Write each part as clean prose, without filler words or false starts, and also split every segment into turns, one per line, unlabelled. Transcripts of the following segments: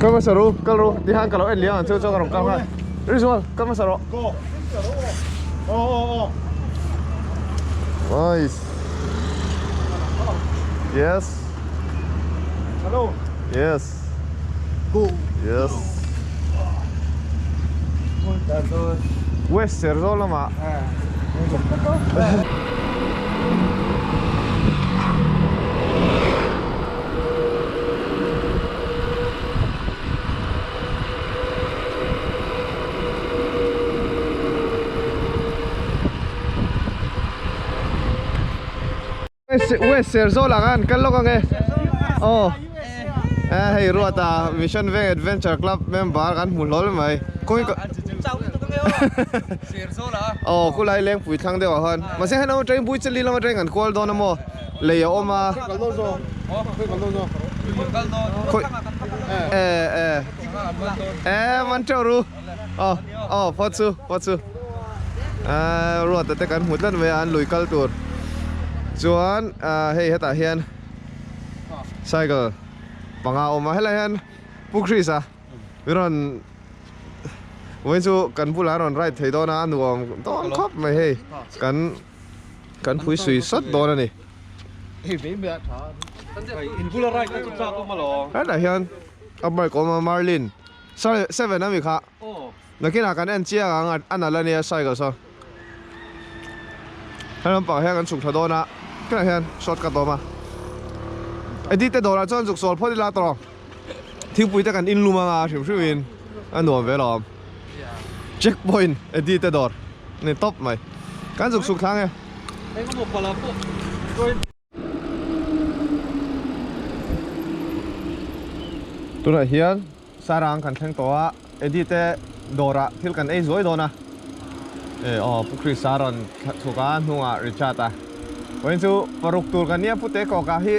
Kal hmasa ru, kal ru, tihian ka lo en liam ang chu chuan ka rawn kal nghal. Rizwan, kal hmasa rawh.
Go. Aw aw aw.
Nice. Yes.
Hello.
Yes.
Go.
Yes. West Serzawl lamah. West Serzawl ah khan kal lawk ang e. Aw. Hei Ruata Mission Veng Adventure Club member kan hmu hlawl mai. Kawng Aw khulai Lengpui thlang deuh ah khan. Mahse hei lam atangin Buichali lam atangin kan kual dawn a maw? Lei a awm a. Khawi e e e man teuh ru. Aw aw phawt chu phawt chu. Ruata te kan hmu tlat mai a an lui kal tur. Chuan hei hetah hian cycle panga a awm a helai hian Pu Chris a min rawn vawiin chu kan bulah a rawn ride thei dawn a a nuam dawn khawp mai hei kan kan phui sui sawt dawn a ni. Hetah hian a bike awm a Marlin 7 ami kha nakinah kan en chiang ang a nalh a nia cycle saw. He lampang hian kan chhuk thla dawn a, tunah hian shortcut a awm a. Edit te dawrah chuan zuk sawl phawt ila tawh thingpui te kan in lum anga hrim hrim in a nuam ve lawm. Check point edit te dawr ni tawp mai. Kan zuk chhuk thla ange. Tunah hian Sarang kan thleng tawh a, Eddie te dawrah thil kan ei zuai dawn a. E aw Pu Chris a rawn chhuk a, hnungah Richard a. Vawiin chu paruk tur kan nia Pute kawka hi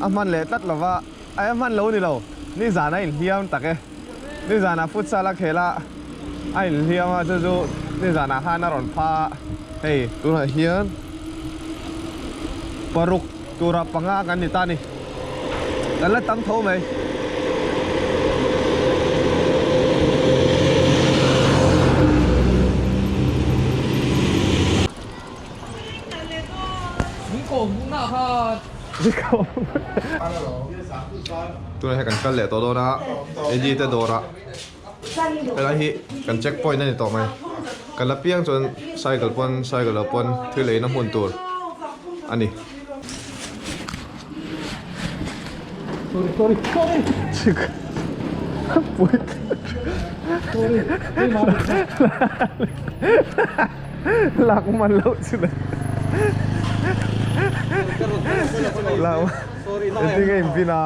a hman leh tlat lova, ai a hman lo ni lo, nizan a inhliam tak e. Nizanah futsal a khel a, a inhliam a chu chu nizanah khan a rawn pha a, hei tunah hian paruk tura panga kan ni ta a ni, kan la tam tho mai. Tunah hian kan kal leh tawh dawn a Eddie te dawrah helai hi kan check point a ni tawh mai kan la piang chuan cycle pawn cycle lo pawn thil eina hmun tur a ni. Lak man loh chu le Lak Engtin nge in bin a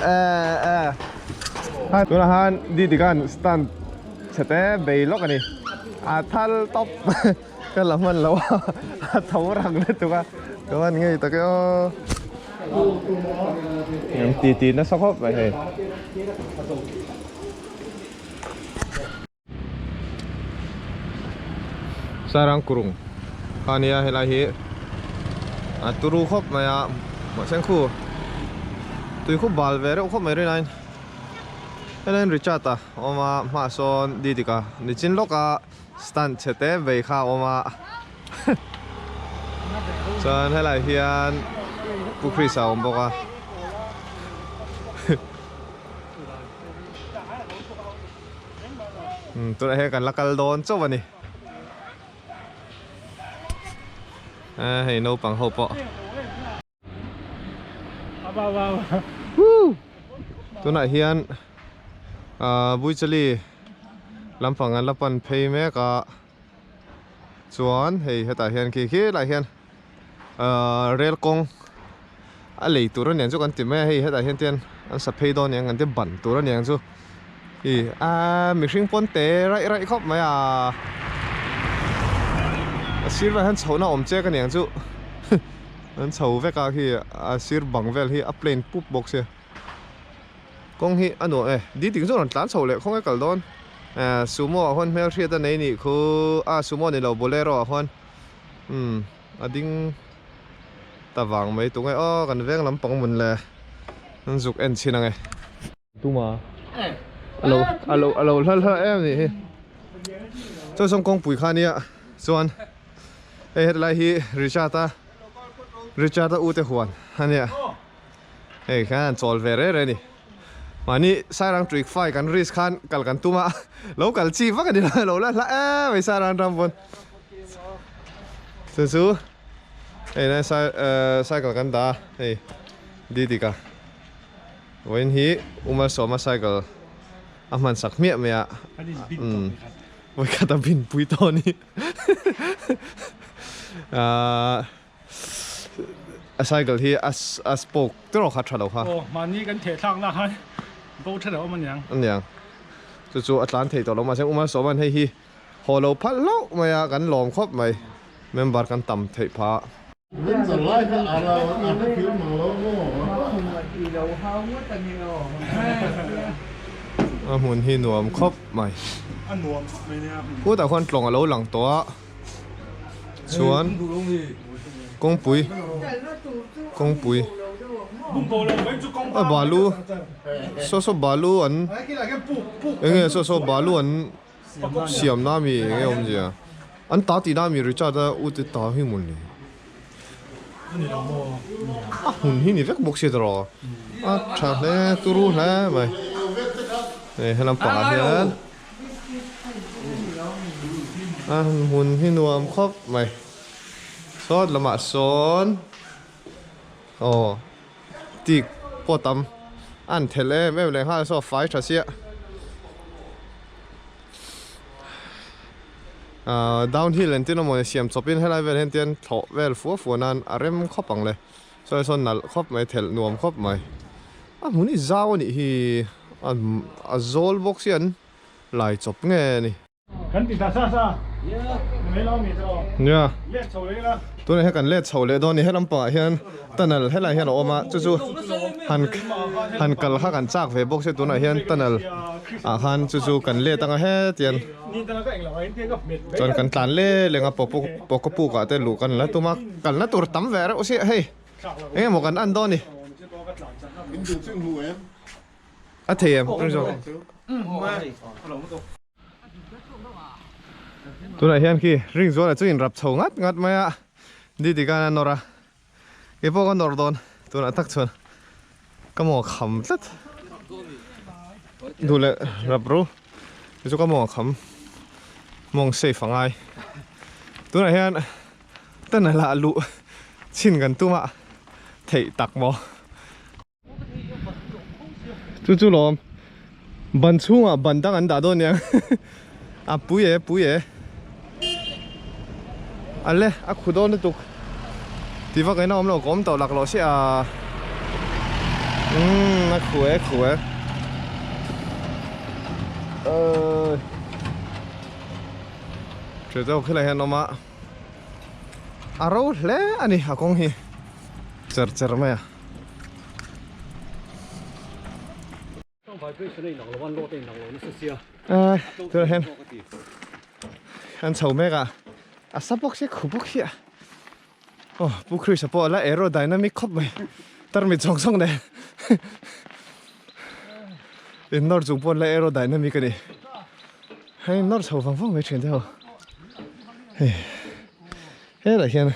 Eh eh Tunah khan Didi khan stand chhe te bei lawk a ni A thal tawp Ka la hman lo a a tho rang lutuk a ka hman ngei tak e aw Eng ti ti nasa khawp mai hei. Sarang kurung kha nia helai hi a turu khawp mai a mahse khu tui khup bal ve reuh khawp mai rinaiin helaiin Richard a awm a hmaah sawn Didika nichin lawka Stand chhe te vei kha a awm a chuan helai hian Pu Chris a awm bawk a tunah hian kan la kal dawn chauh a ni hei naupang ho pawh. Tunah hian Buichali lampang an la pan phei mek a chuan hei hetah hian khi khi lai hian rel kawng a lei tur aniang chu kan ti mai a hei hetah hian tian an sa phei dawn aniang kan ti ban tur aniang chu ih a mihring pawn te raih raih khawp mai a a sir velah hian chhohna awm chek aniang chu. An chho vek a khi a sir bang vel hi a plain pup bawk sia kawng hi a nuam e ding chu a rawn tlan chho leh khawnge kal dawn eh sumo ah huan hmelhriat a nei nih khu a sumo ni lo bolero ah huan umm a ding ta vang mai tunge aw kan veng lampang mun le an zuk en chhin ange. Tuma alo alo alo hla hla em ni hi chuan sawm kawngpui kha nia chuan hei hetlai hi Richard a Richard a ute huan ania hei khan an chawl ve reh reh a ni mahni Sairang tui fai kan risk khan kal kan tum a lo kal chi vak a ni lo lo la hla em mai Sairang ram pawn chu chu hei lai cycle kan dah a hei Didika. Vawiin hi Umar Sawma cycle a hman sak hmiah mai a, umm vawikhat a bin pui tawh a ni. Ahh a cycle hi a a spoke tawrh kha tha lo kha.
Aw mahni kan theh thlak na khan bo tha lo awm aniang.
Aniang chu chu a tlan thei tawh lo mahse Umar Sawma'n hei hi haw lo phalh hlauh mai a kan lawm khawp mai member kan tam theih phah. A hmun hi nuam khawp mai. Khutah khuan tlawng a lo lang tawh a chuan kawngpui kawngpui a balu saw saw balu an eng nge saw saw balu an Siam na mi enge awmzia an ta tih na mi Richard a u te ta hi mawn le a hmun hi ni vek bawk si tawh a tha hle turu hle mai hei helam pangah hian a hmun hi nuam khawp mai sawt lamah sawn aw. Tik pawh tam an thelh em em leh nghal saw fai tha sia ahh downhill entir emaw ni siam chawp in helai vel hian tian thlawh vel fua fua nan a rem khawp ang le sawi sawn nalh khawp mai thelh nuam khawp mai a hmun hi zau a nih hi a zawl bawk sia an lai chawp nge a ni.
Kan ti ta sa sa. Mai lo mi chu.
Nia.
Let chho leh ila.
Tunah hian kan let chho leh dawn a ni. He lampangah hian tunnel helaiah hian a awm a, chu chu han han kal kha kan chak ve bawk sia tunah hian tunnel ah khan chu chu kan let anga hetian chuan kan tlan leh leng a pawkawpuk ah te luh kan la tum a, kalna tur tam ve reuh sia hei eng emaw kan en dawn a ni. A thei em? Tunah hian khi ring zuala chu in rap chho ngat ngat mai a, Didi khan a nawr a, kei pawh ka nawr dawn tunah tak chuan ka maw kham tlat duh leh rap ru chu ka maw kham mawng safe a ngai tunah hian tunnel ah luh chhin kan tum a theih tak maw. Chu chu lawm ban chhungah ban dang an dah dawn aniang a pui e pui e a le a khu dawn lutuk ti vak in a awm lo ka awm tawh lak loh sia umm a khu e khu e aa ṭe deuh khilai hian a awm a a ro hle a ni a kawng hi. Cher cher mai a. Eh, tunah hian an chho mek a, a sa bawk sia khu bawk sia. Aw, Pu Chris-a pawh a la aerodynamic khawp mai, tarmit zawng zawng nen. In nawr chung pawh an la aerodynamic a ni. Hei nawr chho vang vang mai thin te ho. Hei, helaiah hian.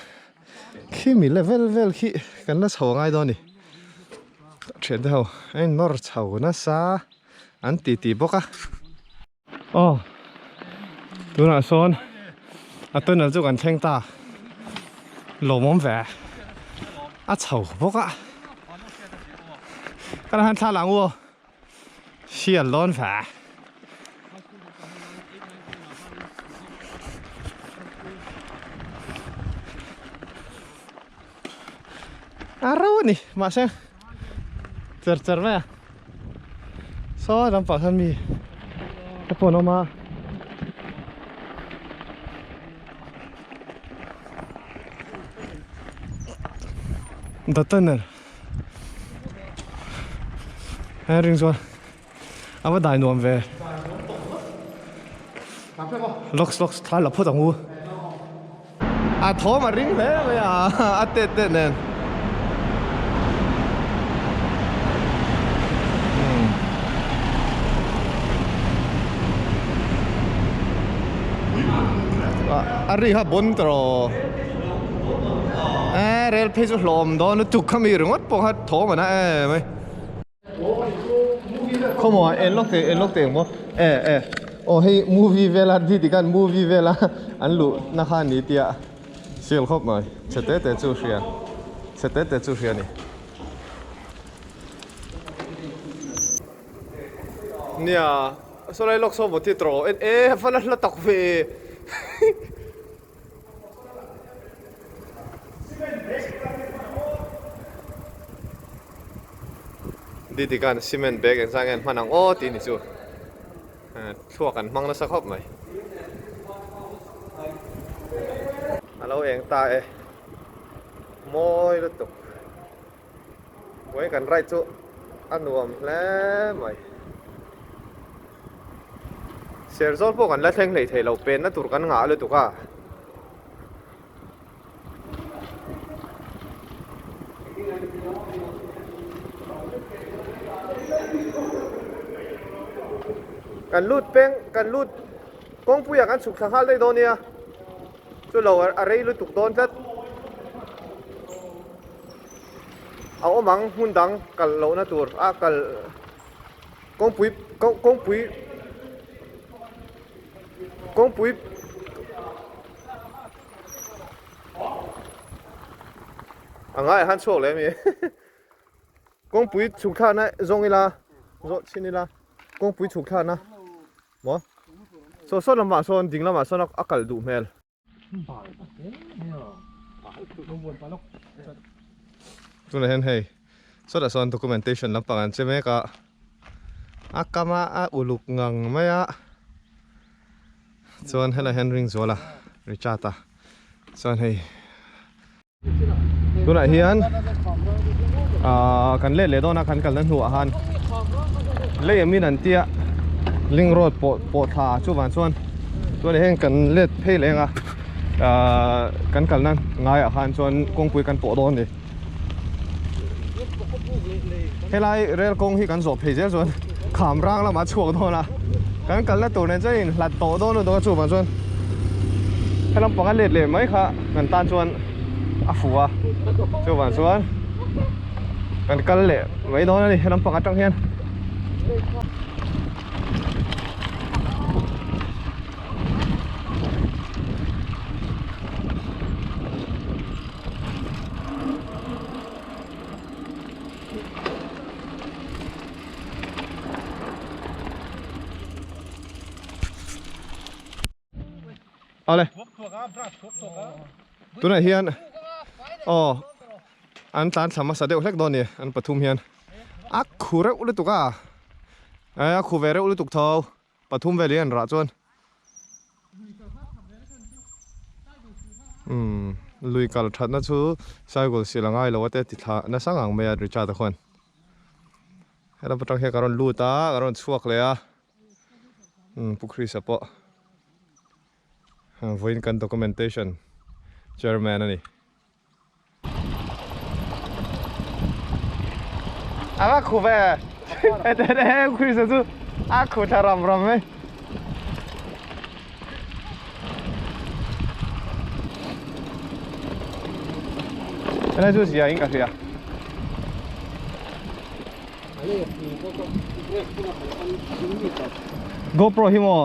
Khi mi level vel khi kan la chho angai dawn a ni. Thiante ho a in nawr chho nasa an ti ti bawk a. Aw tunah sawn a tunnel chu kan thleng ta lawmawm ve a chho bawk a. Ka la han thla lang u aw. Sial dawn ve. A ro a ni mahse cher cher mai a saw lampang hian mi te pawh an awm a. The tunnel. He ring chuan a va dai nuam ve locks locks thla la phawt ang u a thawm a ring hle mai a a tet tet nen. A ri kha bon tawh e rel phei chu hlawm dawn lutuk kha mi ringawt pawh kha thawm a na em mai. Khawmaw ah en lawk teh en lawk teh ang maw e e aw hei movie vela ti ti khan movie vela an luh na kha ni tia sial khawp mai chhe te te chu hria chhe te te chu hria a ni. Nia saw lai lawk saw maw ti tawh en e va la hla tak ve. Didi khan cement bag engzah nge an hman ang aw tih ni chu thluak an hmang nasa khawp mai. A lo eng ta e mawi lutuk vawiin kan ride chu a nuam hle mai. Serzawl pawh kan la thleng hlei thei lo penna tur kan ngah lutuk a. Kan lut peng kan lut kawngpuiah kan chhuk thla nghal daih dawn nia chu lo a rei lutuk dawn tlat a awm ang hmun dang kal lohna tur a kal kawngpui kawngpui kawngpui A ngaiah khan chhuak leh a mi kawngpui chhuk thlakna zawng ila zawh chhin ila kawngpui chhuk thlakna maw saw saw lamah sawn ding lamah sawn a kalh duh hmel. Tunah hian hei sawtah sawn documentation lampang an che mek a a kam a a uluk ngang mai a. Chuan helai hian Ringzuala Richard a chuan hei tunah hian ahh kan let leh dawn a kan kalna hnuah khan lei amin an tia link road pawh pawh thla chuvang chuan chuan heng kan let phei leh ang a ahh kan kalna ngaiah khan chuan kawngpui kan pawh dawn a ni helai rel kawng hi kan zawh phei zel chuan kham rang lamah a chhuak dawn a kan kalna tur nen chuan in hlat tawh dawn lutuk a chuvang chuan helam panga let leh mai kha kan tan chuan a fuh a chuvang chuan kan kal leh mai dawn a ni helam panga atang hian. Awle tunah hian aw an tlan thla hmasa deuh hlek dawn a ni an pathum hian a khu reuh lutuk a a khu ve reuh lutuk tho. Pathum vel hi an rah chuan umm lui kal thatna chu cycle sil a ngai lo a te ti thla nasa ngang mai a Richard a khuan helam atang hian ka rawn lut a ka rawn chhuak leh a umm Pu Chris-a pawh vawiin kan documentation chairman a ni. A va khu ve he Chris chu a khu thla ram ram mai helai chu zia in ka hria GoPro hi maw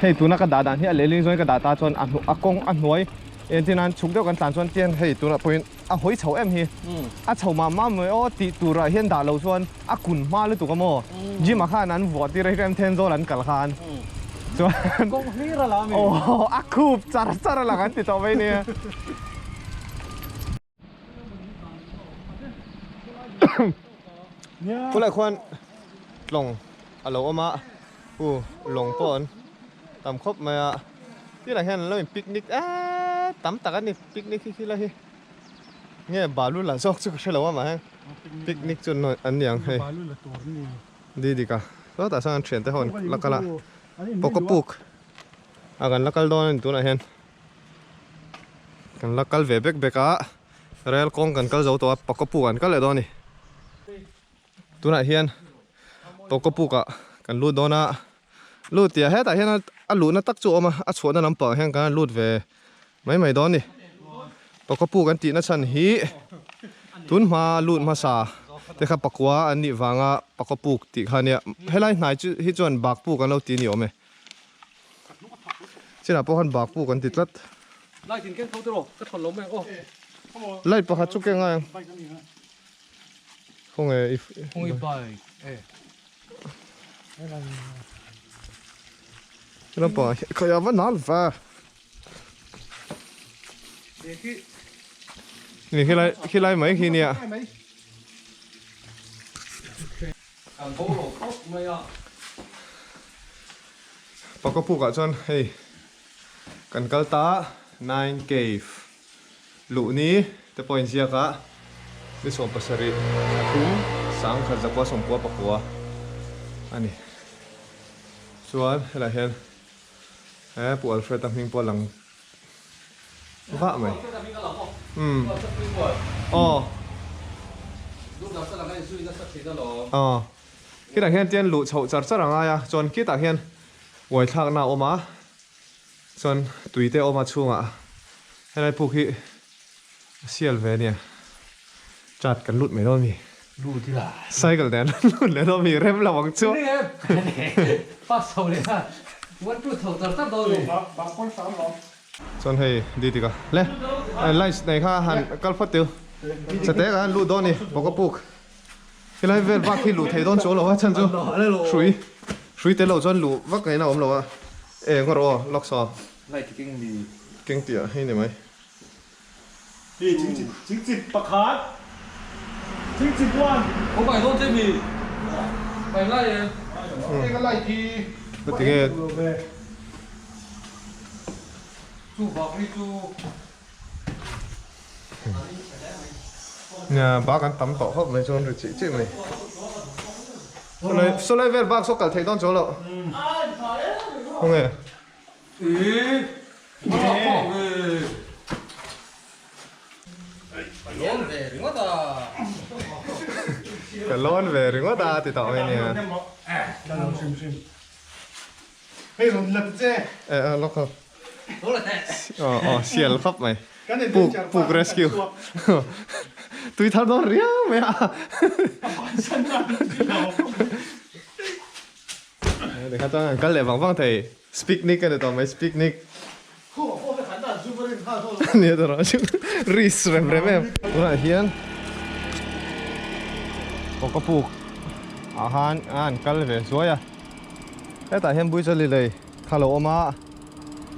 hei tuna ka dah dan hi a lehling zawngin ka dah ta chuan a kawng a hnuai Engtin nan chhuk deuh kan tlan chuan tian hei tunah pawhin a hawi chho em hi a chho mah mah mai aw tih turah hian dah lo chuan a kun hma lutuk a maw gym ah khan an vuah tir a hi rem then zawl an kal khan chuan
kawng hlir a la ami
aw a khup char char a lang an ti tawh mai nia. Khulai khuan tlawng a lo awm a u lawng pawh an tam khawp mai a tinah hian an lo in picnic eee tam tak a ni picnic hi khilai hi nge balu la zawk chu ka hrelo a mahse picnic chu an ni ang hei Didika sawtah sawn an thiante ho an la kal a Pawkawpuk a kan la kal dawn a ni tunah hian. Kan la kal ve bek bek a, rel kawng kan kal zo tawh a, Pakawpuk an kal leh dawn a ni. Tunah hian Pakawpuk ah kan lut dawn a, lut tih ah hetah hian. a luhna tak chu a awm a, a chhuahna lampang ah hian kan han lut ve mai mai dawn a ni. Pakua puk an tihna chhan hi tun hma lut hmasa te kha pakua an nih vanga pakua puk tih kha a nia. Helai hnai chu hi chuan bak puk an lo ti a ni awm e. Chinah pawh khan bak puk an ti tlat.
Light in keng tho te rawh ka thawn lo mai ang aw.
Light pakhat chu keng ngai ang. Khawnge i
Khawnge bike e.
Lampang ah hian khawiah va nal va. Ni khilai khilai mai khi nia.
Kan bo lo khawp mai a.
Pakapuk ah chuan hei kan kal ta Nine Cave luh ni te pawh inziak a ni 70 thum 1999 a ni. Chuan helaiah hian he Pu Alfred a hming pawh a lang vah mai. Umm aw aw khitah hian tian luh chhoh char char a ngai a chuan khitah hian uai thlakna a awm a chuan tui te a awm a chhungah helai puk hi a sial ve ania chat kan lut mai dawn a mi.
Lut ila.
Cycle nen an lut leh dawn mi rem lo ang chu.
Fast chho leh a one two chho char char dawn mi.
Chuan hei di tika le lights nei kha han kal phawt teu chate ka han lut dawn ni bawk a puk helai vel bak hi luh thei dawn chu lo a chhan chu hrui hrui tel lo chuan luh vak ngaihna awm lo a e ngawr aw lawk saw
light keng mi
keng tih ah hei ni mai.
Hi chingchit pakhat chingchit one.
Khaw pai dawn che mi pai ngai em.
Eng a light hi.
Ka ti nge.
Chu bak hi chu.
Nia bak an tam tawh khawp mai chuan ri chih chih mai. Sawlai sawlai vel bak saw kal theih dawn chuang loh. Khawnge. Ka lawn ve ringawt a ti tawh mai nia. Eh eh lawk ho. Aw aw sial khawp mai. Puk puk rescue. Tui thar dawn riau mai a. Tikha chuan an kal leh vang vang thei. Spiknik a ni tawh mai spiknik. Nia tawh rawh chu risk rem rem em. Tunah hian Kawkapuk ah khan an kal ve zuai a. Hetah hian Buichali lei kha lo awm a.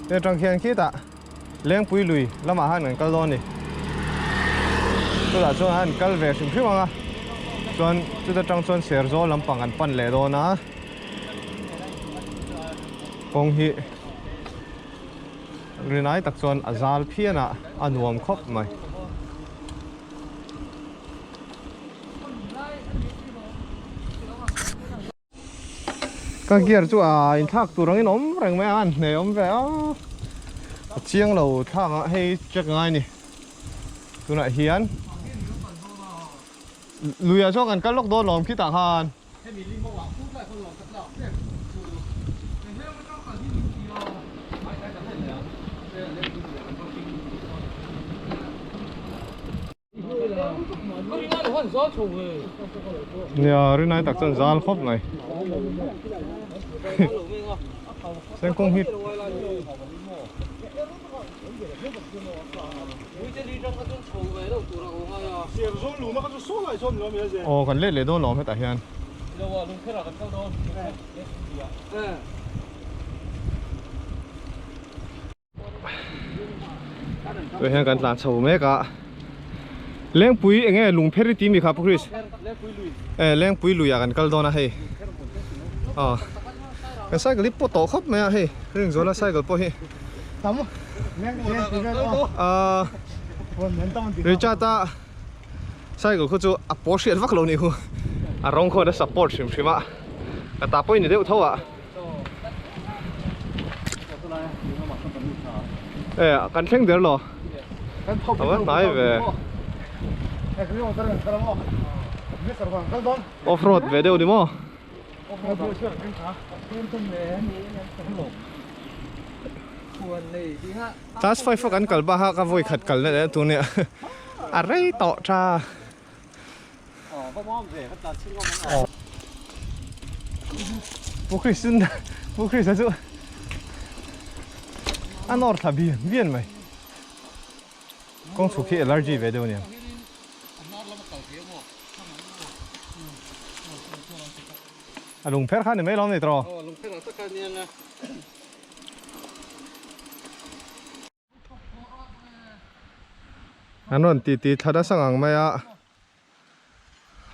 Hei atang khian khitah Lengpui lui lamah khan kan kal dawn a ni. Chutah chuan an kal ve hrim hrim ang a, chuan chuta tang chuan Serzawl lampang an pan leh dawn a, kawng hi rinai tak chuan a zal phian a, a nuam khawp mai. Ka gear chu a inthlak tur angin awm reng mai a an hne awm ve a a chiang lo thlak a hei check ngai ni tunah hian luiah chuan kan kal lawk dawn lawm khitah khan. Nia rinai tak chuan zal khawp mai Sengkung hi Aw kan let leh dawn lo hetah hian Tui hian kan tlan chho mek a Lengpui eng nge lungpher i tih mi kha Pu Chris e Lengpui lui ah kan kal dawn a hei aw kan cycle hi pawt tawh khawp mai a hei ring zuala cycle pawh hi ah Richard a cycle khu chu a paw hriat vak lo ni khu a rawng khawn a support hrim hrim a ka ta pawh i ni deuh tho a. E kan thleng der lo a va hnai ve off road ve deuh ni maw. Class 5 a kan kal baha ka vawi khat kal na leh tun nia a rei tawh tha. Pu Chris in Pu Chris a chu a nawr thla bian bian mai. Kawng chhuk hi allergy ve deuh aniang. A lung pher kha ni mai lo ni tawh.
Aw lung pher ang tak kha nia nga.
An rawn ti ti thla nasa ngang mai a.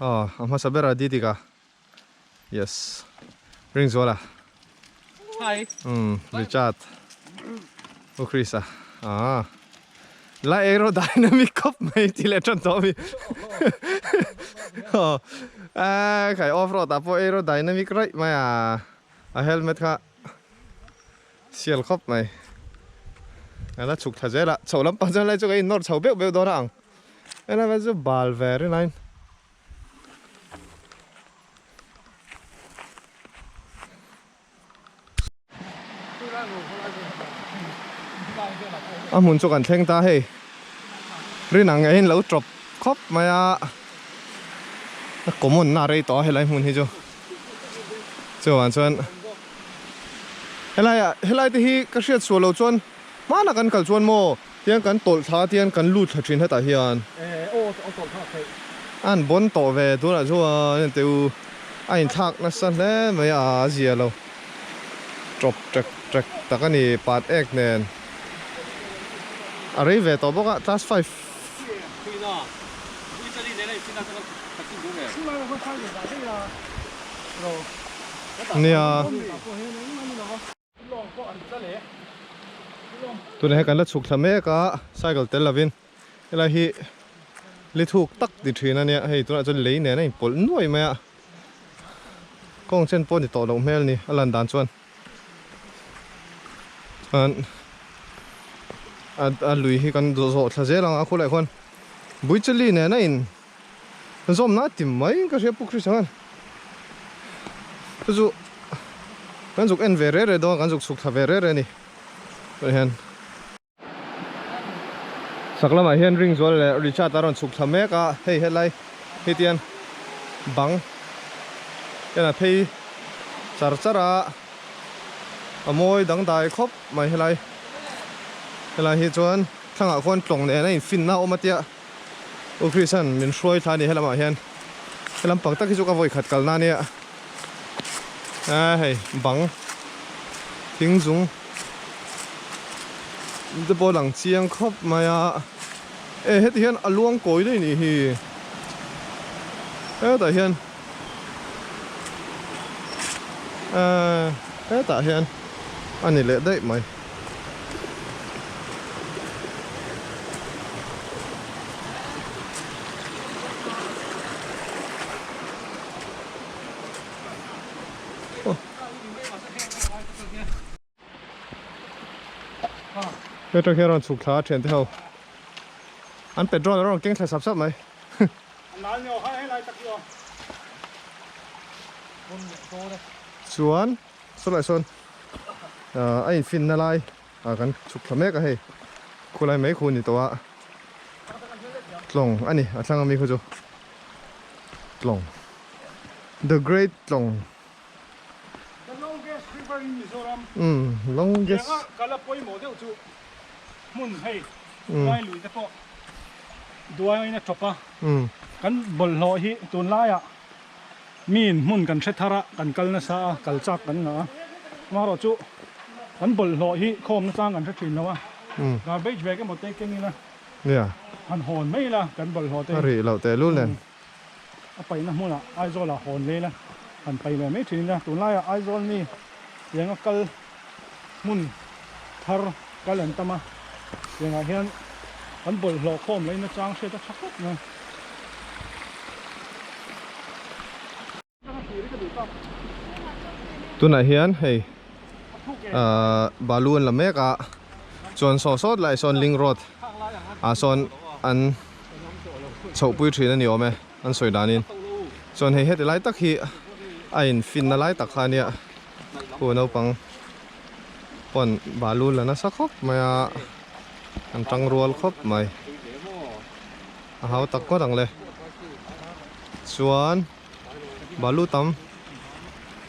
Aw a hmasa ber a Didika. Yes. Ringzuala.
Hi.
Umm Richard. U Chris a. Ah. La aerodynamic khawp mai ti leh tan tawh a mi. Aw. Eh khai off road ah pawh aerodynamic raih mai a. A helmet kha sial khawp mai. A la chhuk thla zel a. Chho lampang chuan lai chu ka innawr chho beuh beuh dawn a ang. Helai vel chu bal ve rinaiin. A hmun chu kan thleng ta hei rin ang ngeiin lo tawp khawp mai a a common na rei tawh a helai hmun hi chu chuvang chuan helai ah helai te hi ka hriat sual lo chuan hmanah kan kal chuan maw Tiang kan tawlh thla tiang kan lut thla thin hetah hian. A han bawn tawh ve tunah chuan en teh u a inthlak nasa hle mai a a zia lo tawp tek tek tak a ni pat ek nen a rei ve tawh bawk a class five nia. Tunah hian kan la chhuk thla mek a, cycle tel lovin helai hi li thuk tak ti thin a nia, hei tunah chuan lei nen a inpawlh nuai mai a, kawng chen pawh ni tawh loh hmel ni a lan dan chuan chuan a lui hi kan zawh thla zel ang a khulaiah khuan Buichali nen a in zawmna a ti mai ka hria Pu Chris ang chu chu kan zuk en ve reh reh dawn kan zuk chhuk thla ve reh reh a ni tah hian chak lamah hian Ringzual leh Richard a rawn chhuk thla mek a hei helai hi tian bang hian a phei char char a a mawi dangdai khawp mai helai helai hi chuan thlangah khuan tlawng nen a infinna a awm a tia. U Chris-a'n min hruai thla a ni helamah hian helam pang tak hi chu ka vawi khat kalna a nia a hei bang thing zung te pawh a lang chiang khawp mai a e heti hian a luang kawi daih nih hi hetah hian ehh hetah hian a ni leh daih mai. Petrol khi a rawn chhuk thla a thiante ho an petrol a rawn keng thla sap sap mai. Chuan Sawlai sawn a infinna lai kan chhuk thla mek a hei khulai mai khu a ni tawh a tlawng a ni a thlang ami khu chu tlawng the great tlawng
The longest river in Mizoram
umm longest
Tianga kala pawimawh deuh chu hmun hei lai lui te pawh duaiin a tawp a kan bawlhhlawh hi tunlaiah Miin hmun kan hre thar a, kan kal nasa a, kal chak kan ngah a. Amaherawh chu kan bawlhhlawh hi khawmna tlang kan hre thin lo a, garbage bag emaw te keng ila han hawn mai ila kan bawlhhlawh te
A rih loh teh lul nen.
A paihna hmunah Aizawlah hawn leh ila han paih leh mai thin ila, tunlaiah Aizawl mi tianga kal hmun thar kal an tam a, tiangah hian kan bawlhhlawh khawm laihna chang hriat a tha khawp mai.
Tunah hian hei ahh balu an la mek a chuan saw sawt lai sawn link road ah sawn an chhoh pui thin a ni awm e an sawi danin chuan hei heti lai tak hi a in fin na lai tak kha a nia khu naupang. Pawn balu la nasa khawp mai a, an tang rual khawp mai. A hau tak ngawt ang le. Chuan balu tam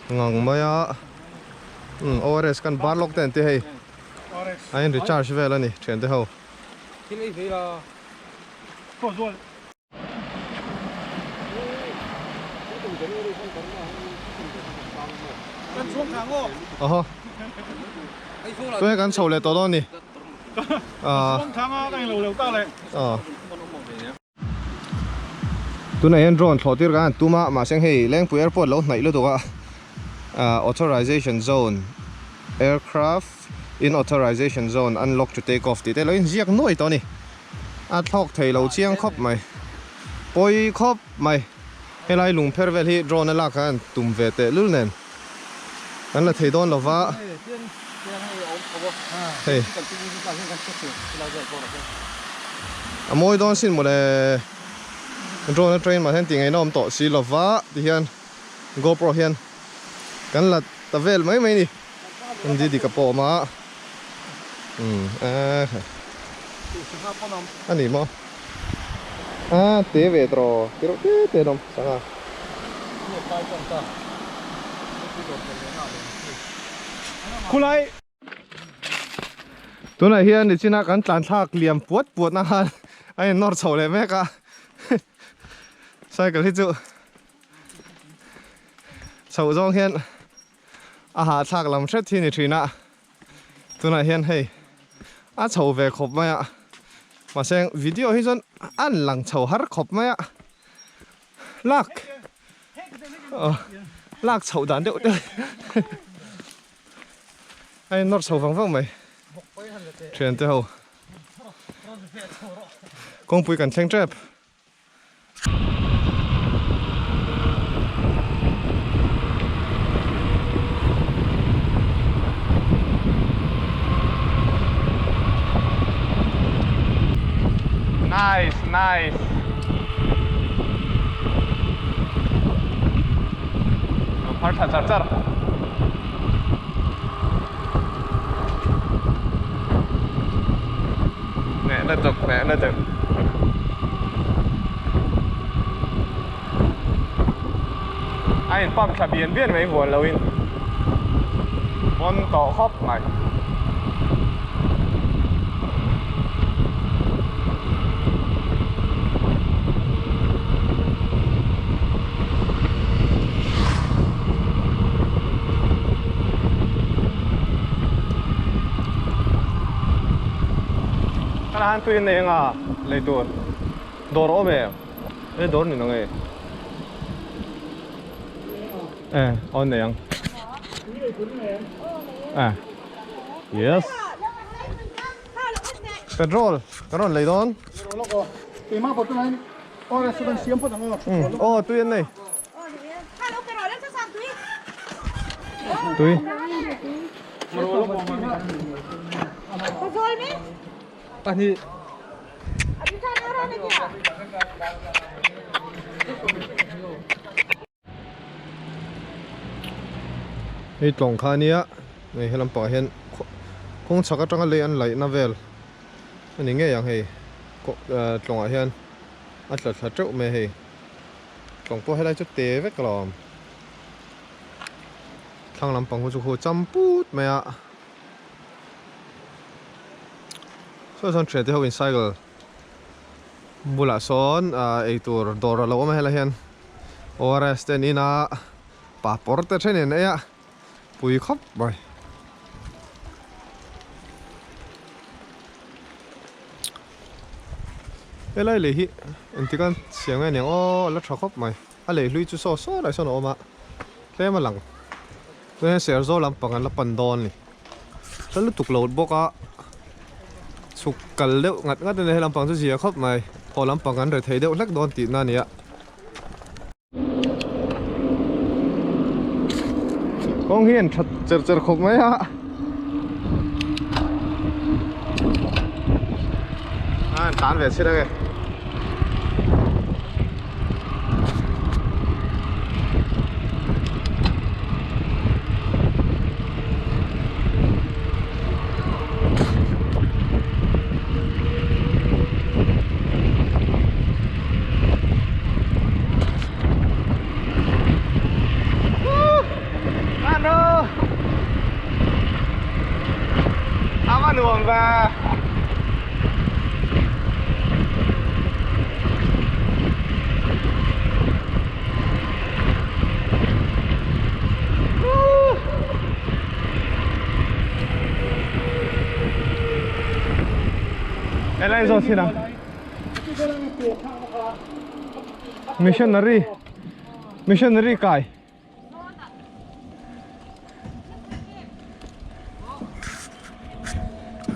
ngang mai a, umm ORS kan bar lawk te an ti hei. A in recharge vel a ni thiante ho. Aw tunge kan chho leh tawh dawn ni tunah hian drone thlawh tir kan han tum a mahse hei Lengpui airport lo hnaih lutuk a authorization zone aircraft in authorization zone unlock to take off tih te lo inziak nuai tawh a ni. A thlawk thei lo chiang khawp mai. Pawi khawp mai. Helai lungpher vel hi drone a lak khan tum ve teh lul nen kan la thei dawn lova. Hei. A mawi dawn sin mawle. Drone a train mah hian tih ngaihna awm tawh si lova tihian GoPro hian kan la ta vel mai mai ni. Didi ka pawh awm a. Umm eh a ni maw a te ve tawh te reuh te te an awm sangha
Khulai
tunah hian nichina kan tlan thlak liam puat puat na khan a in nawr chho leh mek a cycle hi chu chhoh zawng hian a hahthlak lam hret hi ni thin a tunah hian hei a chho ve khawp mai a mahse video hi chuan a lang chho har khawp mai a lak aw lak chhoh dan deuh deuh a in nawr chho vang vang mai thiante ho kawngpui kan thleng tep. Nice, nice. Phar thla char char. Nè, nó chụp, nè, nó chụp. A in pump thla bian bian mai huan lo in pawn tawh khawp mai. Kalahan tui an nei anga lei tur dawr a awm em e dawr ni nang e e aw nei ang e yes petrol kan rawn lei dawn aw tui an nei tui
Pahnih.
Hei tlawng kha ania hei he lampangah hian kawng chhak atanga lei an laihna vel a ni ngei ang hei tlawngah hian a tla thla teuh mai a hei tlawng pawh helai chu te vek a lo awm thlang lampang hu chu khu cham put mai a. Saw sawn thiante ho in cycle bulah sawn ah eitur dawr a lo awm a helai hian ORS te an in a papawr te then in ei a pui khawp mai. Helai lei hi engtik a siam nge niang aw a la tha khawp mai a lei hlui chu saw saw lai sawn a awm a tlem a lang chuan hian serzawl lampang an la pan dawn a ni hla lutuk lo bawk a chhuk kal deuh ngat ngat a ni he lampang chu zia khawp mai haw lampang an rethei deuh hlek dawn tihna a ni a. Kawng hi an that cher cher khawp mai a a an tlan ve chhin ange zawt chin ang. Missionary Missionary kai.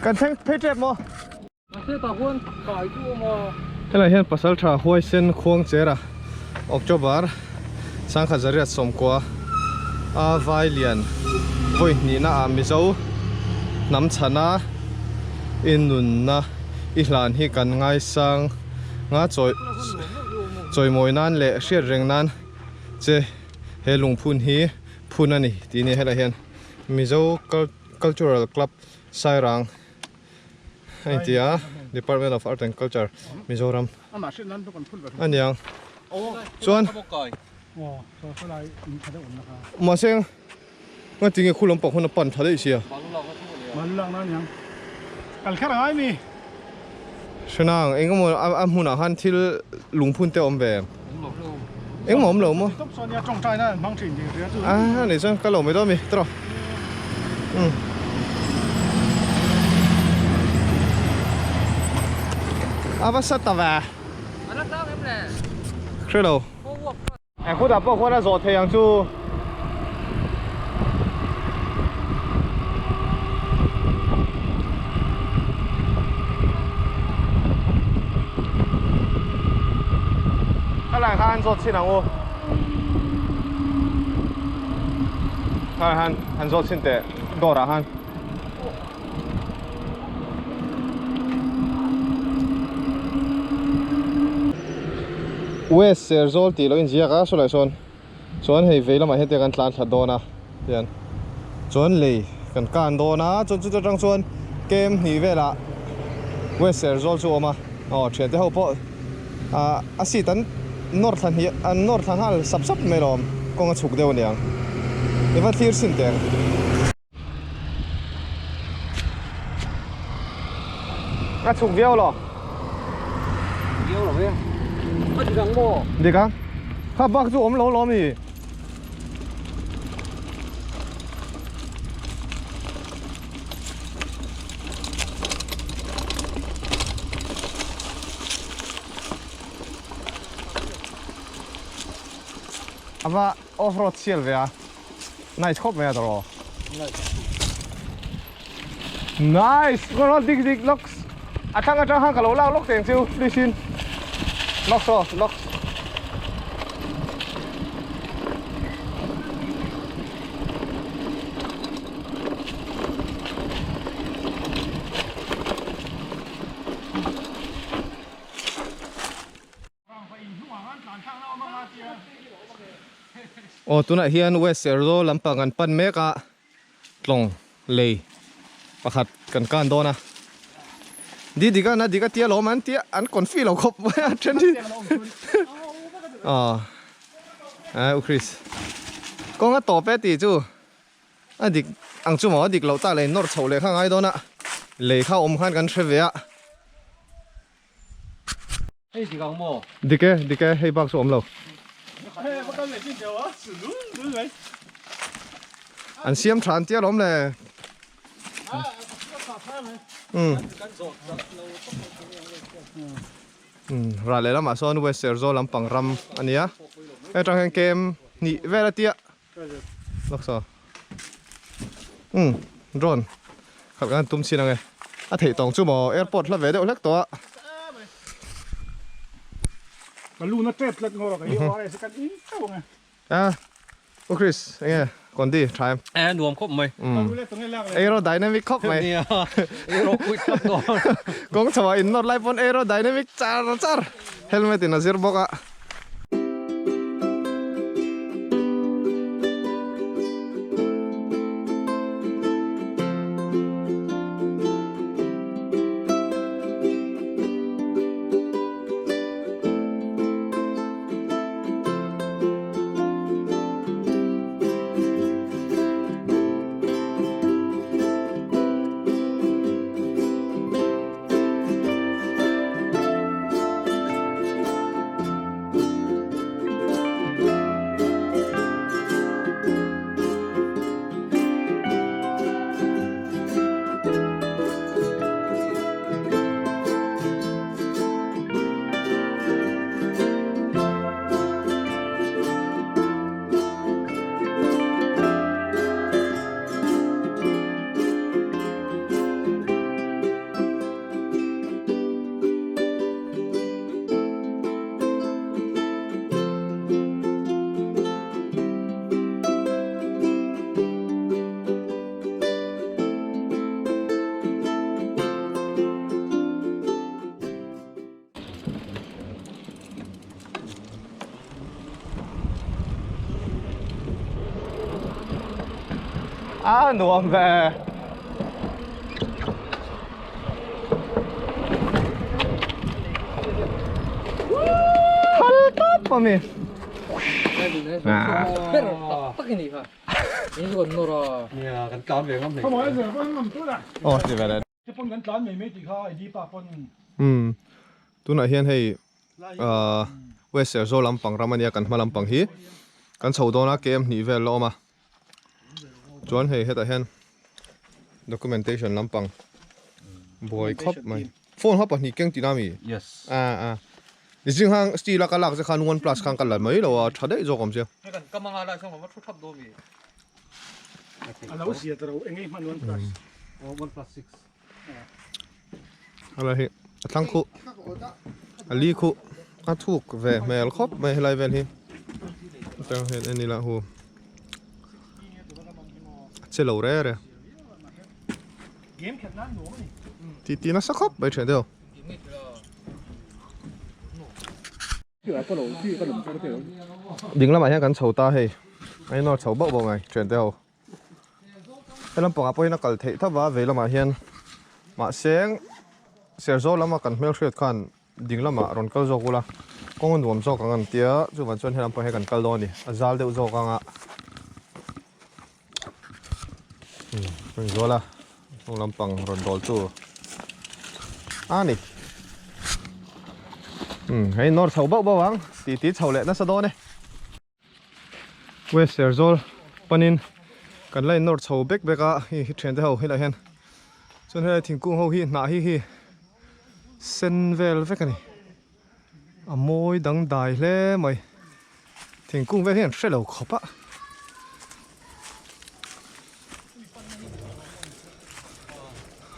Kan thleng phei tep maw? Helai hian pasal tha huaisen khuang chera October sangkhat zariat sawmkua a vai lian vawi hnihna ah Mizo hnam chhana i nunna i hlan hi kan ngaisang nga chawi chawimawi nan leh hriat reng nan che he lungphun hi phun a ni tih ni helai hian Mizo Cultural Club Sairang a inti a Department of Art and Culture Mizoram a niang chuan mahse nga tinge khu lampang hun a pan tha daih sia hrenang engemaw a hmunah khan thil lungphun te a awm ve em engmah awm lo maw a ni chuan ka lo mai dawn a mi tawh umm a va sa ta ve hre lo eng khutah pawh khuan a zawh thei ang chu. Khalai khan zawt chhin ang u. Khalai khan han zawt chhin teh dawrah khan. West Serzawl tih lo inziak a sawlai sawn chuan hei vei lamah hian te kan tlan thla dawn a tian chuan lei kan kan dawn a chuan chuta tang chuan kem hnih velah West Serzawl chu a awm a aw thiante ho pawh ah a seat an nawr thla hnih an nawr thla nghal sap sap mai lawm kawng a chhuk deuh aniang i va thlir chhin teh ang. A chhuk viau lo.
Viau lo e. A dik ang maw?
Dik ang. Kha bak chu awm lo lo mi. Ava off road sial ve a. Nice khawp mai a tawrh aw. Nice! Ka rawn dik dik lawks. A thlang atang khan ka lo lak lawk teng chu please in. Lawks aw, lawks. Aw tunah hian West Serzawl lampang kan pan mek a tlawng lei pakhat kan kan dawn a di dik a na dik a tia lawm an tia an confi lo khawp mai a then hi aw a u Chris kawng a tawp e tih chu a dik ang chu maw a dik loh tak leh nawr chhoh leh kha ngai dawn a lei kha awm khan kan hre ve a.
Hei dik ang maw?
Dik e, dik e, hei bak chu awm lo. An siam tha an tia lawm le. Um. Um, ral leh lamah sawn West Serzawl lampang ram a nia. Hei atang hian kem hnih vel a tia. Lawk saw. Um, drone. Khat kan tum chin ange. A theih tawng chu maw airport hla ve deuh hlek tawh a.
Ka lu na tep tlat ngawr ka hi ORS kan in teuh ange.
A, U Chris, enge kondi tha em?
E nuam khawp mai.
Um. Aerodynamic khawp mai.
Nia, aero kuih tlat dawn.
Kawng chho ah in nawr lai pawn aerodynamic char char. Helmet in a zir bawk a. A nuam ve. Thal tawp a mi. Aw ti ve le.
Te pawn kan tlan mai mai tih kha ID pa pawn.
Umm tunah hian hei ahh West Serzawl lampang ram ania kan hma lampang hi kan chho dawn a KM hnih vel la awm a chuan hei hetah hian documentation lampang buai khawp mai phone kha pahnih keng tihna ami?
Yes.
Ah ah zing hang steel a ka lak che khan one plus khan ka la mai lo a tha daih zawk awm sia.
Hei kan kam anga lai sawn kan va thu thap dawn mi.
A lo zia ta ro engei hman one plus.
Oh, one plus six.
Helai hi a thlang khuh a li khuh a thuk ve hmel khawp mai helai vel hi atang hian en ila hu a che lo re re ti ti nasa khawp mai thian deuh. Ding lamah hian kan chho ta hei a inawr chho bauh bauh mai thian te ho he lampangah pawhin a kal theih tho va vei lamah hian mahse Serzawl lama kan hmelhriat khan ding lamah rawn kal zawk ula kawng a nuam zawk ang an tia chuvang chuan he lampang hi kan kal dawn a ni a zal deuh zawk ang a rawn zual a hnung lampang rawn dawl tu a ni umm hei nawr chho bauh bauh ang tih tih chho leh nasa dawn e West Serzawl panin kan la innawr chho bek bek a hei hi thiante ho helaiah hian chuan helai thingkung ho hi hnah hi hi sen vel vek a ni a mawi dangdai hle mai. Thingkung vel hi an hre lo khawp a.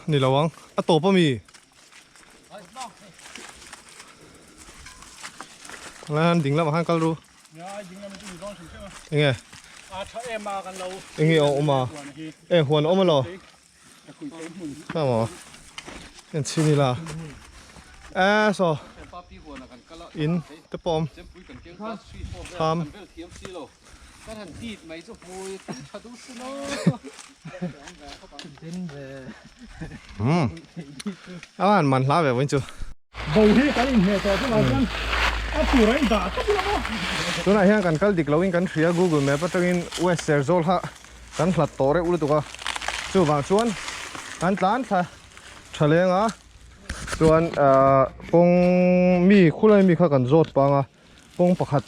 Ni lo ang, a tawp a mi. Lai han ding lamah khan kal ru. Enge? Enge a awm a? E huan a awm alaw? Emaw en chhin ila e saw in te pawh awm tham umm a van man hla ve vawiin chu.
Bo hi kan inhmeh tawh chungah chuan a tur a indah tawp ila maw.
Tunah hian kan kal dik loin kan hria Google Map atangin West Serzawl kha kan hlat tawh reuh lutuk a chuvang chuan kan tlan thla tha leng a chuan ahh kawng mi khulai mi kha kan zawt pang a kawng pakhat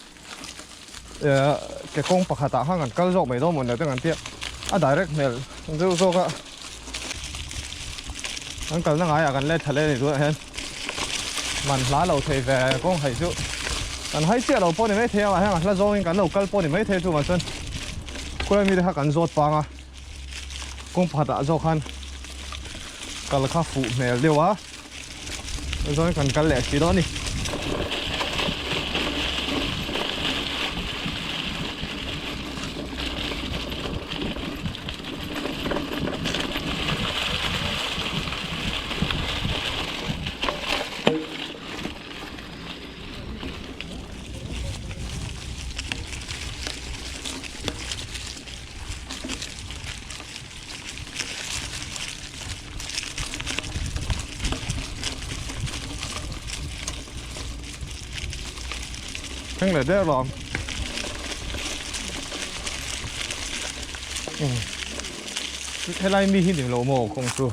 ehh ke kawng pakhat ah khan kan kal zawk mai dawn maw ni te kan tia a direct hmel deuh zawk a kan kalna ngaiah kan let thla leh a ni tunah hian man hla lo thei ve kawng haih chu kan hai chiah lo pawh ni maithei a mahse a hla zawngin kan lo kal pawh ni maithei chuvang chuan khulai mite kha kan zawt pang a kawng pakhatah zawk khan kal kha fuh hmel deuh a chuan kan kal leh si dawn a ni. Thleng leh der lawm. Helai mi hi ni lo maw kawng chu.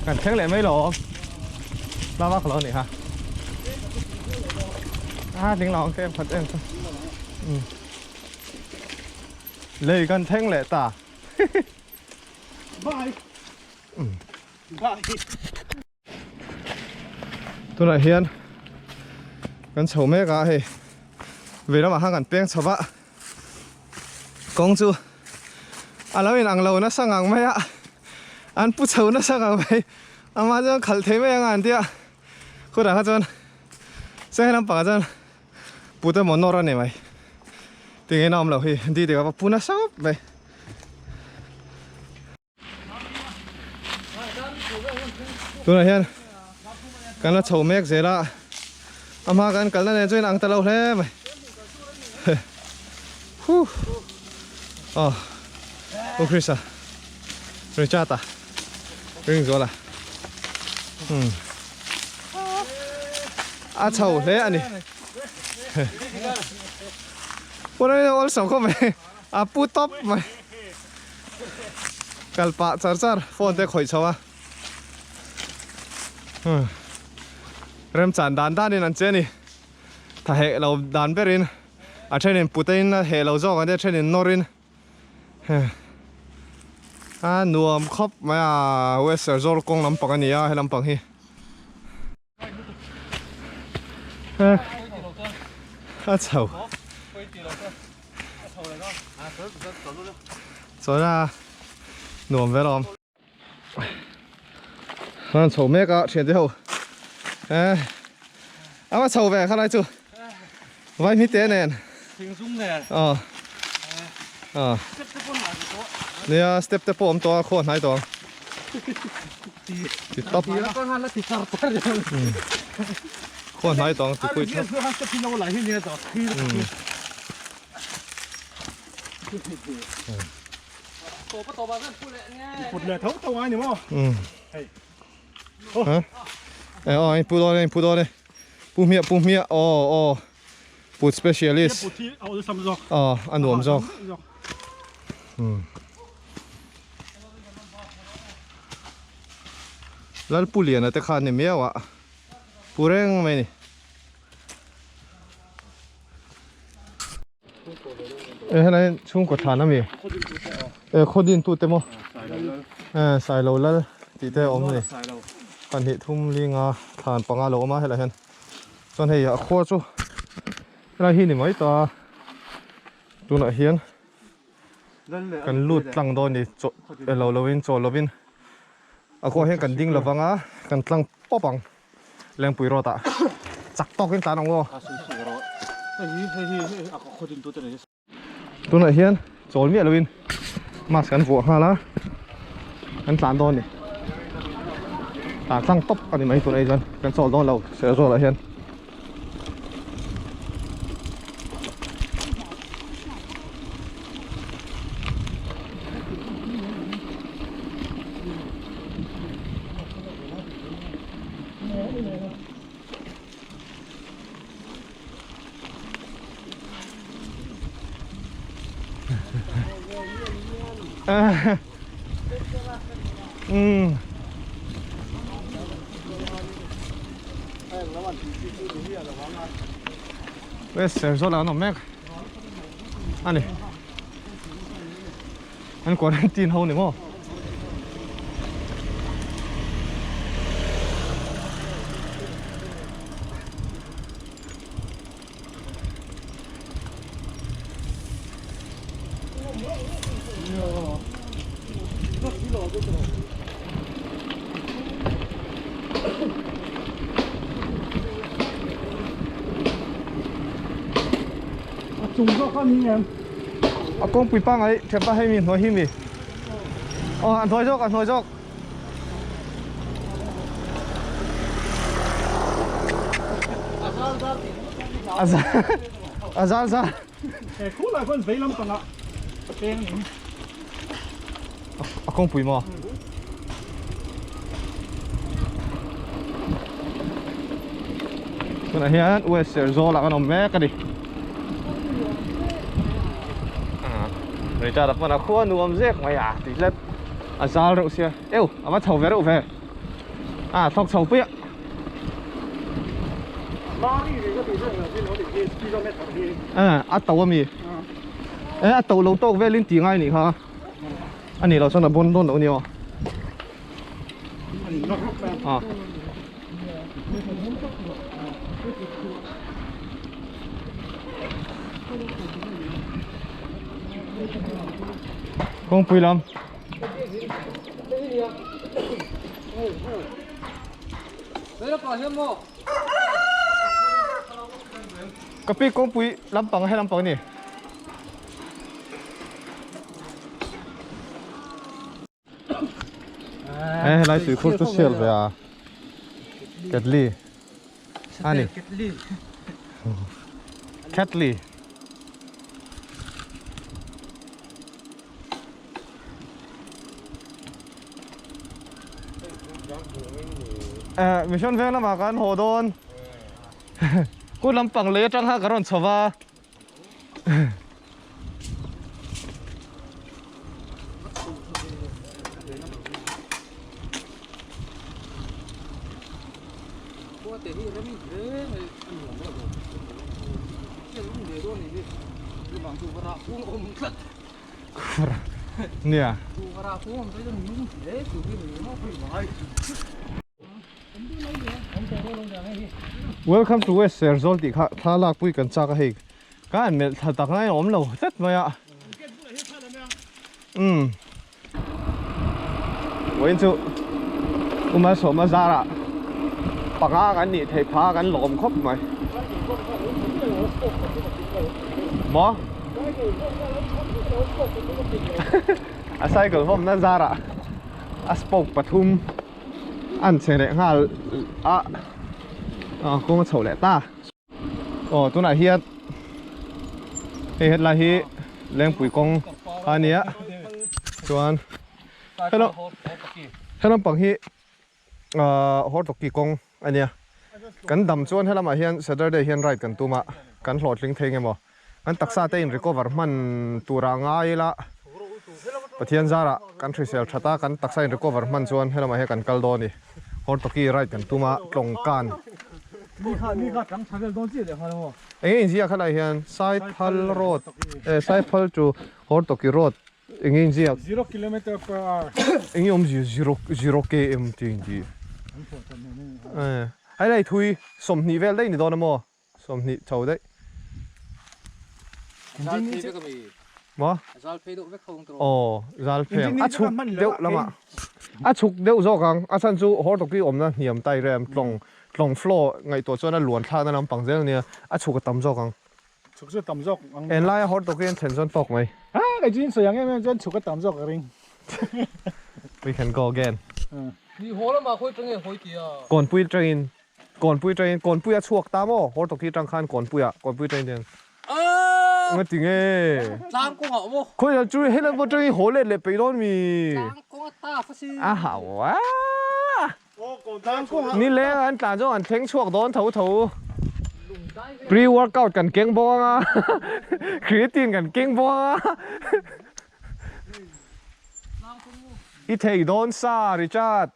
Kan thleng leh mai lo la vak lo ni ha a ding lo ang kem khat em chu lei kan thleng leh ta
bye bye.
Tunah hian kan chho mek a hei vei lamah khan kan peng chho va kawng chu a lo inang lo nasa ngang mai a an pu chho nasa ngang mai amah chuan khalh thei mai anga an tia khutah kha chuan seng lampangah chuan put emaw nawr a ni mai tinge a awm lo hi di dik a va pu nasa khawp mai. Tunah hian kan la chho mek zel a, a hma kan kalna nen chuan ang ta lo hle mai. Huh. Aw. U Krista. Richard a. Ring zual a. Hmm. A chho hle ani. Pura in awlsam khawp mai. A pu tawp mai. Kal pah char char phone te khawih chho a. Remchan dan dan in an che a ni. Tha heh lo dan ber in a then in put a in a heh lo zawk ang te a then in nawr in a nuam khawp mai a West Serzawl kawng lampang a ni a he lampang hi. A chho chuan a nuam vel awm an chho mek a thian te ho eh a va chho ve khalai chu vai hmi te nen aw aw nia step te pawh awm tawh a khaw hnai tawh ang. Ti tawp. Khaw hnai tawng ti pui thap.
Put leh tho tho ai ni maw? Hei.
Ha? Eh aw pu dawn e pu dawn e. Pu hmiah pu hmiah aw aw. Put specialist.
Put hi a awlsam zawk.
Aw a nuam zawk. Lalpuliana te khan ni miau a pu reng mai ni. E helai chhungkaw thlan ami e khaw din tu te maw e sailo lal tih te a awm a ni pahnih thum linga thlan panga lo awm a helai hian chuan hei a khua chu helai hi ni mai ta tunah hian. Kan lut tlang dawn ni chaw elo lovin chaw lovin a kawh hian kan ding lovang a kan tlang pawp ang Lengpui road ah chak tawkin tlan ang aw. Tunah hian chawl miah lovin mask kan vuah nghal a kan tlan dawn ni tlan tlang tawp a ni mai tunah hi chuan kan chawl dawn lo Serzawl ah hian. Umm. West Serzawl an awm mek a ni. An quarantine ho ni maw? A kawngpui pangai thepa hei mi hnuai hi mi aw a hnuai zawk a hnuai zawk. A zal zal.
He khulai khuan vei lampangah peng in.
A kawngpui maw? Tunah hian West Serzawl ah kan awm mek a ni. Richard a pawn a khua nuam zek mai a tih tlat a zal reuh sia. Eu a va chho ve reuh ve a thlawk chho pui a. A to a mi e a to lo tawk velin tih ngai nih kha a nih loh chuan a bawn dawn loh a ni aw. Kawngpui lam. Ka pi kawngpui lampang he lampang a ni. He helai tuikhur chu sial ve a. Ketli ani Ketli Mission veng lamah kan haw dawn kut lampang lei atang kha ka rawn chho va. Nia. Welcome to West Serzawl tih kha thla lakpui kan chak a hei ka han melh thla tak ngai a awm lo tlat mai a umm vawiin chu Uma Sawma zarah panga kan nih theih phah a kan lawm khawp mai maw a cycle vawmna zarah a spoke pathum. An che leh nghal a aw kawng a chhoh leh ta aw tunah hian hei hetlai hi lengpui kawng a nia chuan hello helam pang hi ahh hortoki kawng a nia kan dam chuan helamah hian saturday hian ride kan tum a kan hlawhtling thei nge maw. Kan taksa te in recover hman tur ah ngai ila Pathian zarah kan hrisel that a, kan taksa in recover hman chuan helamah hian kan kal dawn a ni. Hortoki ride kan tum a, tlawng kan. Enge inziak kha lai hian Saiphal road eh Saiphal to Hortoki road enge inziak.
Zero kilometer per hour.
Enge awmzia zero zero km tih intih. Eh helai thui sawmhnih vel daih ni dawn a maw? Sawmhnih chho daih.
Zal phei vek ami?
Maw?
Zal phei deuh vek ho ang tawh.
Aw, zal phei ang. A chhuk deuh lamah. A chhuk deuh zawk ang. A chhan chu Hortoki awmna hniam tai rem tlawng tlawng floor ngaihtuah chuan a luan thlakna lampang zel ania. A chhuk a tam zawk ang.
Chhuk chu a tam zawk ang.
Enlaia Hortoki an thlen chuan tawk mai.
Ha, kei chu in sawi ang em em chuan chhuk a tam zawk ka ring.
We can go again.
Ni haw lamah khawi tang nge hawi tia?
Kawnpui tangin Kawnpui tangin Kawnpuia chhuak ta maw? Hortoki tang khan Kawnpuia, Kawnpui tangin tiang. Nga ti nge?
Tlang kawngah maw?
Khawi lam chu helam pawh tangin haw let leh peih dawn mi?
Tlang kawng a ta fa si.
A hau a. Ni leng an tlan zawng an thleng chhuak dawn tho tho. Pre workout kan keng bawk anga. Creatine kan keng bawk anga. I thei dawn sa Richard.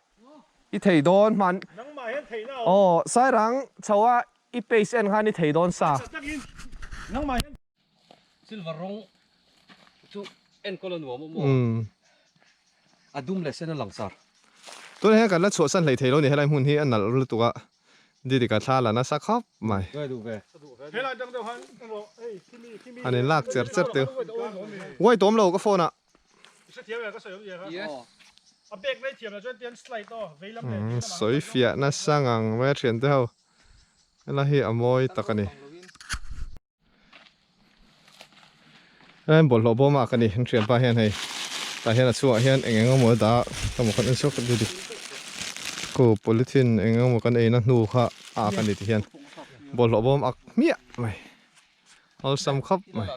I thei dawn hman.
Nangmah hian theihna a awm.
Aw, Sairang chho a i pace en khan i thei dawn sa.
Tha takin nangmah hian.
Silver rawng chu enkawl a nuam awm aw. A dum leh sen a lang sar.
Tunah hian kan la chhuahsan hlei thei lo ni helai hmun hi a nalh lutuk a, Didika thla la nasa khawp mai.
Helai dang deuh han rawh hei khimi khimi.
Han in lak cher cher teu. Uai tawm lo ka phone ah. Sawi fiah nasa ngang mai a thiante ho helai hi a mawi tak a ni. Helai bawlhhlawh bawm ah ka ni an thianpa hian hei tah hian a chhungah hian eng eng emaw a dah a ka maw khan en sawk deuh deuh khu polythene eng eng emaw kan eina hnu kha a ak a ni ti hian bawlhhlawh bawm ak hmiah mai awlsam khawp mai.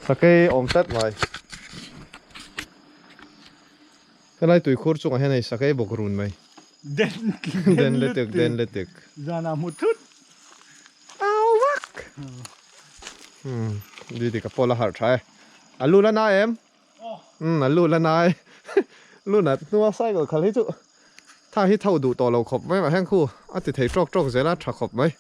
Sakei awm tlat mai. Helai tuikhur chungah hian hei sakei bawk run mai.
Den
Den lutuk den lutuk.
Zanah hmu thut.
Au vak. Hmm Didi ka pawh la harh tha e. A lu la nai em? Umm a lu la nai. Lu nat hnua cycle khal hi chu tha hi tho duh tawh lo khawp mai mah hian khu a ti thei tawk tawk zel a tha khawp mai.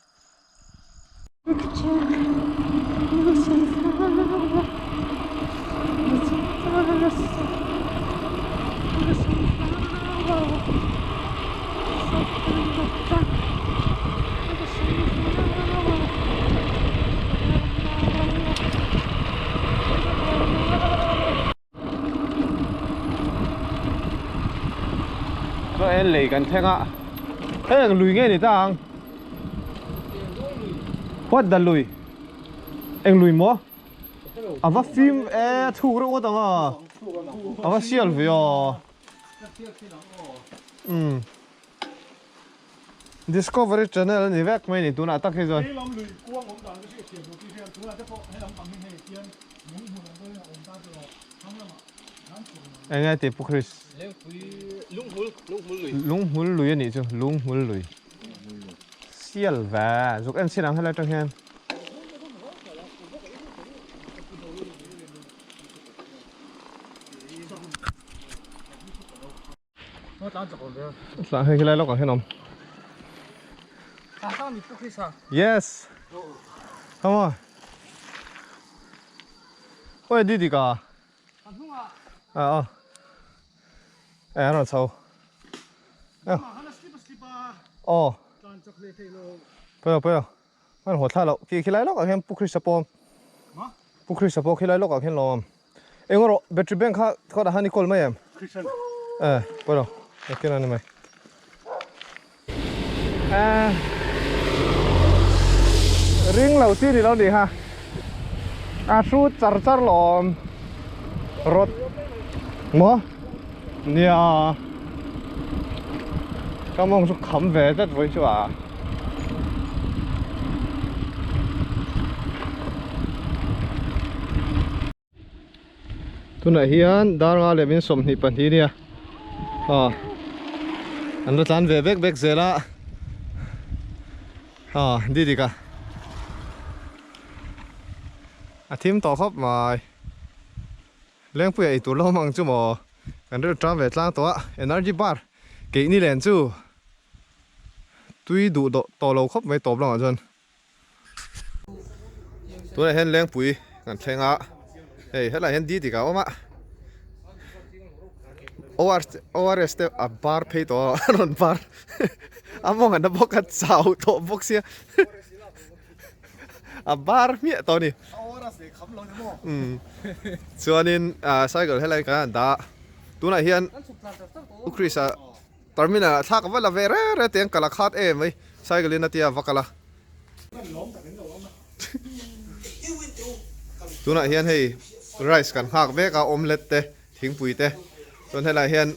Chuan lei kan thleng a hei ang lui nge ni ta ang what the lui eng lui maw a va fim e a chhuk reuh ngawt ang a a va sial ve aw. Umm Discovery Channel a ni vek mai ni tunah tak hi chuan. Eng nge tih Pu Chris? Lunghmul lui a nih chu Lunghmul lui. Sial ve zuk en chin ang helai atang hian. Tlang hei helai lawk ah hian awm. Yes. Come on. Oi di di ka. A a. E an rawn chho. Aw. Pawi pawi. An haw thla loh khi khilai lawkah khian Pu Krista pawh Pu Krista pawh khilai lawkah khian lo awm eng erawh battery bank kha kawtah khan i kawl mai em e pawi lo nakin a ni mai e ring lo chi ni lo ni kha a hrut char char lo awm rawt maw nia ka mawng chu kham ve tlat vawi chu a. Tunah hian dar nga leh min 22 nia aw an la tlan ve vek vek zel a aw didik a a thim tawh khawp mai Lengpuia eitur la awm ang chu maw kan rilru ṭam ve tlang tawh a energy bar keini len chu. Tui duh tawh lo khawp mai tawp lamah chuan tunah hian lengpui kan thleng a hei helaiah hian di dik a awm a ORS te a bar phei tawh a a rawn bar a mawng an la bawk a chau tawh bawk sia a bar hmiah tawh a ni chuanin cycle helai kan han dah a tunah hian u Chris-a. Terminal ah thlak va la ve re re teng kal a khat em mai cycle in a tia va kal a. Tunah hian hei rice kan nghak vek a omelette te thingpui te chuan helaiah hian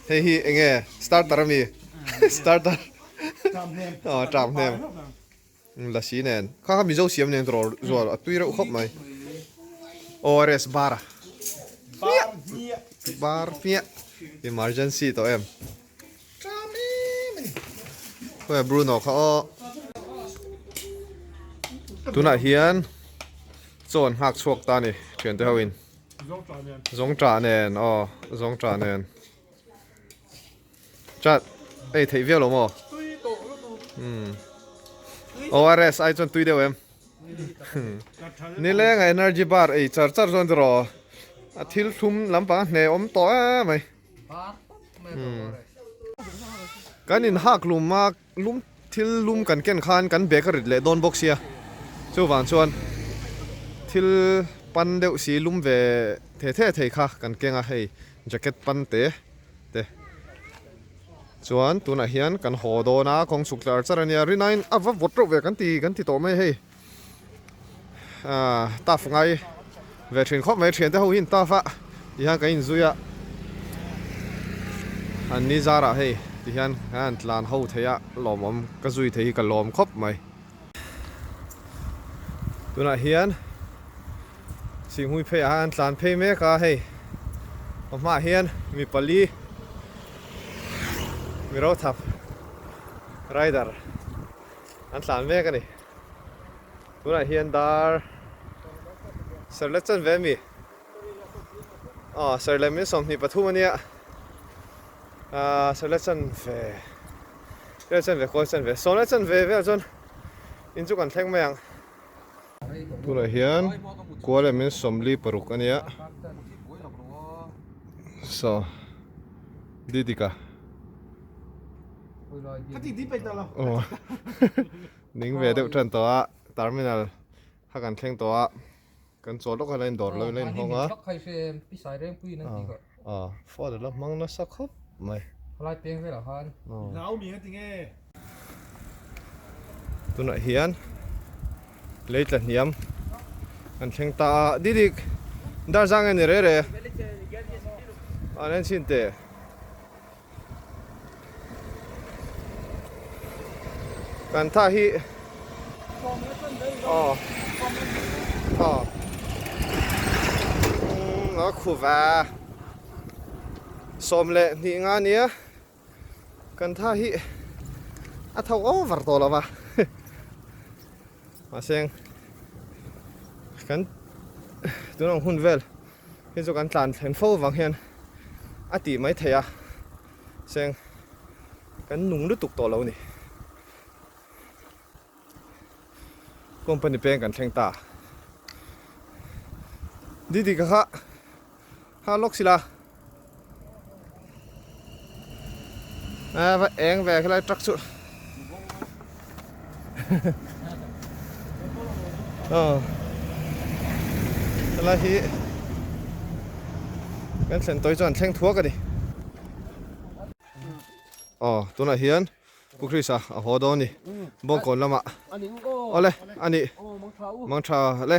hei hi eng nge starter ami starter aw tram hnem lasi nen kha kha mizo siam nen tawh zual a tui reuh khawp mai ors bar a bar hmiah emergency tawh em khawi bruno kha aw tunah hian chaw an nghak chhuak ta a ni thiante ho in zawngṭah nen aw zawngṭah nen. Chat ei theih viau lo maw? Umm ORS ai chuan tui deuh em? Nileng a energy bar ei char char chuan tiraw a thil thlum lampang a hne awm tawh em mai. Umm kan in hak lum a lum thil lum kan ken khan kan bag a rit leh dawn bawk sia chuvang chuan thil pan deuh si lum ve the the thei kha kan keng a hei jacket pan te te chuan tunah hian kan haw dawn a kawng chhuk tlar char a nia rinain a va vawt reuh ve kan ti kan ti tawh mai hei ah taf ngai ve thin khawp mai thiante ho hi an taf a tihian kan inzui a an ni zarah hei tihian kan han tlan ho thei a lawmawm ka zui thei hi ka lawm khawp mai tunah hian Singhmui pheiah hian an tlan phei mek a hei a hmaah hian mi pali mi rothap rider an tlan mek a ni tunah hian dar serlet chuan ve ami aw serlet min 23 a nia ah serlet chuan ve serlet chuan ve kawl chuan ve sawmlet chuan ve vel chuan in chu kan thleng mai ang. Tunah hian kual em in 46 a nia saw Didika aw ning ve deuh tan tawh a terminal kha kan thleng tawh a kan chaw lawk a la in dawr lo in la inhawng a aw phone a la hmang nasa khawp mai. Tunah hian lei tla hniam an thleng ta a didik dar zang nge ni re re An en chhin teh. Kan tha hi aw aw a khu va 12 nga nia kan tha hi a tho over tawh lo va mahse kan tunang hun vel hi chu kan tlan thlen fo vang hian a tih mai theih a seng kan nung lutuk tawh lo a ni company peng kan thleng ta didi ka kha ha lawk sila a va eng ve khelai truck chu aw helai hi kan thlen tawi chuan thleng thuak a ni aw tunah hian Pu Krisa a haw dawn a ni Bawngkawn lamah awle a nih mangtha le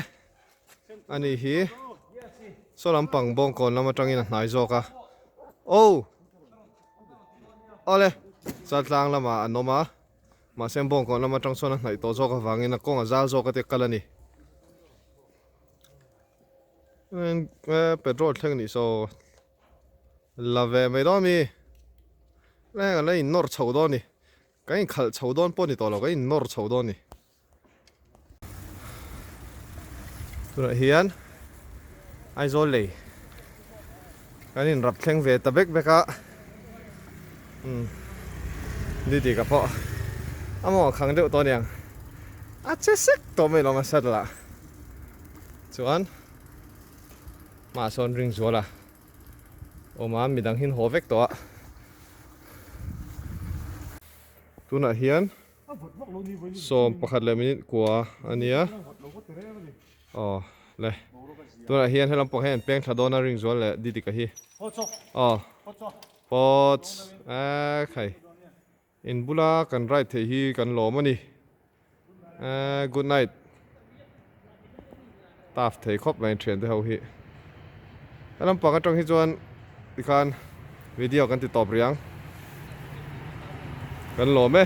a ni hi saw lampang Bawngkawn lam atangin a hnai zawk a aw. Awle, Chaltlang lamah an awm a, mahse Bawngkawn lam atang chuan a hnaih tawh zawk avangin a kawng a zal zawk a tia kal a ni. Petrol thleng nih saw la ve mai dawn mi, heng an la in nawr chho dawn a ni, kan inkhalh chho dawn pawh a ni tawh lo, kan in nawr chho dawn a ni. Tunah hian Aizawl lei kan in rap thleng ve ta bek bek a umm ni dik a pawh a mawng a khang deuh tawh aniang a che sek tawh mai lawm a saddle ah chuan hmaah sawn ring zual a awm a midang hi an haw vek tawh a tunah hian. 11 leh minute kua a nia aw le tunah hian helam pang hian peng thla dawn a ring zual leh didika hi aw pots a khai in bula kan ride theih hi kan lawm a ni good night tough thei khawp mai thian te ho hi helam pang atang hi chuan tikhan video kan ti tawp riang kan lawm e.